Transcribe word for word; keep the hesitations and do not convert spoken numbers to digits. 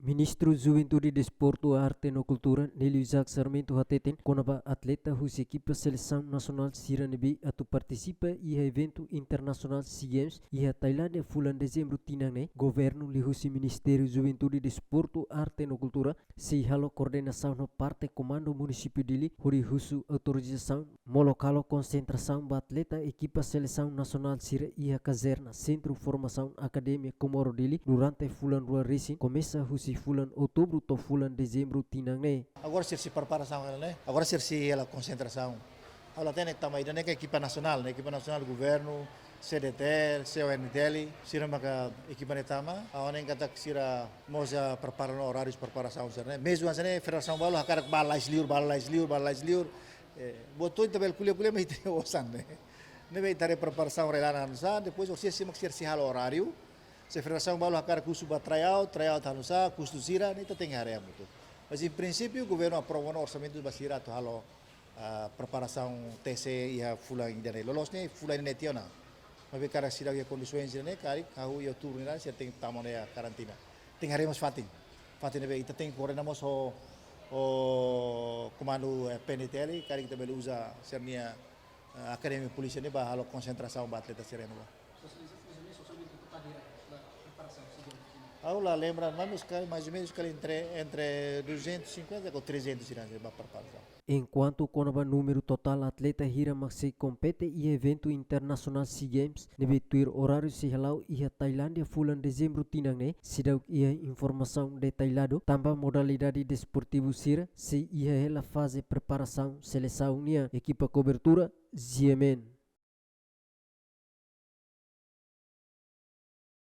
Ministru Juventude, Desportu, Arte no Kultura, Nélio Isaac Sarmento hateten, kona-ba atleta husi ekipa selesaun nasionál sira ne'ebé atu partisipa iha eventu internasionál SEA Games iha Tailándia fulan Dezembru tinan ne'e, governu liuhusi Ministériu Juventude, Desportu, Arte no Kultura sei halo koordenasaun ho parte Komandu Munisípiu Dili hodi husu autorizasaun molok halo konsentrasaun ba atleta ekipa selesaun nasionál sira iha kazerna Sentru Formasaun Akademia Comoro Dili durante fulan rua resin, komesa husi fulan Outubru to'o fulan Dezembru tinan ne'e. Agora sira sei preparasaun hela ne'e. Agora sira sei hela konsentrasaun. Ha'u la hatene tanba ida-ne'e ka ekipa nasionál, ne'e ekipa nasionál governu, C D T L, C O N T L, sira maka ekipa ne'e tama. Ha'u hanoin katak sira mós prepara no oráriu preparasaun sira ne'e. Mezmu hanesan ne'e federasaun balu hakarak ba lais liur, ba lais liur, ba lais liur. Eh, buat hotu ita bele ko'alia, ko'alia, mas ita osan ne'e. Ne'ebé ita haree preparasaun rai-laran oinsá, depois orsida simak sira sei halo oráriu. Se federasaun balu hakarak husu ba tryout, tryout oinsá, kustu sira, ne'e ita tenke haree hamutuk. Mas em princípio governu aprova ona orsamentu ba sira atu halo, ah, preparasaun T C iha fulan ida-ne'e. Loloos ne'e fulan ida-ne'e tiha ona. Maibé karik sira iha kondisaun sira-ne'e, karik hahú iha Outubru nian sira tenke tama ona iha karantina. Tenke haree mós fatin. Fatin ne'ebé ita tenke koordena mós ho, ho komandu, eh, P N T L, karik ita bele uza sira-nia, eh, akademia polísia ne'e ba halo konsentrasaun ba atleta sira ne'ebá. Ha'u la lembra, mais ou menos kali, mais ou menos kali entre, entre duzentos e cinquenta com trezentos sira ne'e ba preparasaun. Enkuantu kona-ba númeru totál atleta hira mak sei kompete iha eventu internasionál SEA Games ne'ebé tuir oráriu sei hala'o iha Tailándia fulan Dezembru tinan ne'e, seidauk iha informasaun detalladu tanba modalidade desportivu sira sei iha hela faze preparasaun selesaun nian. Ekipa kobertura, G M N.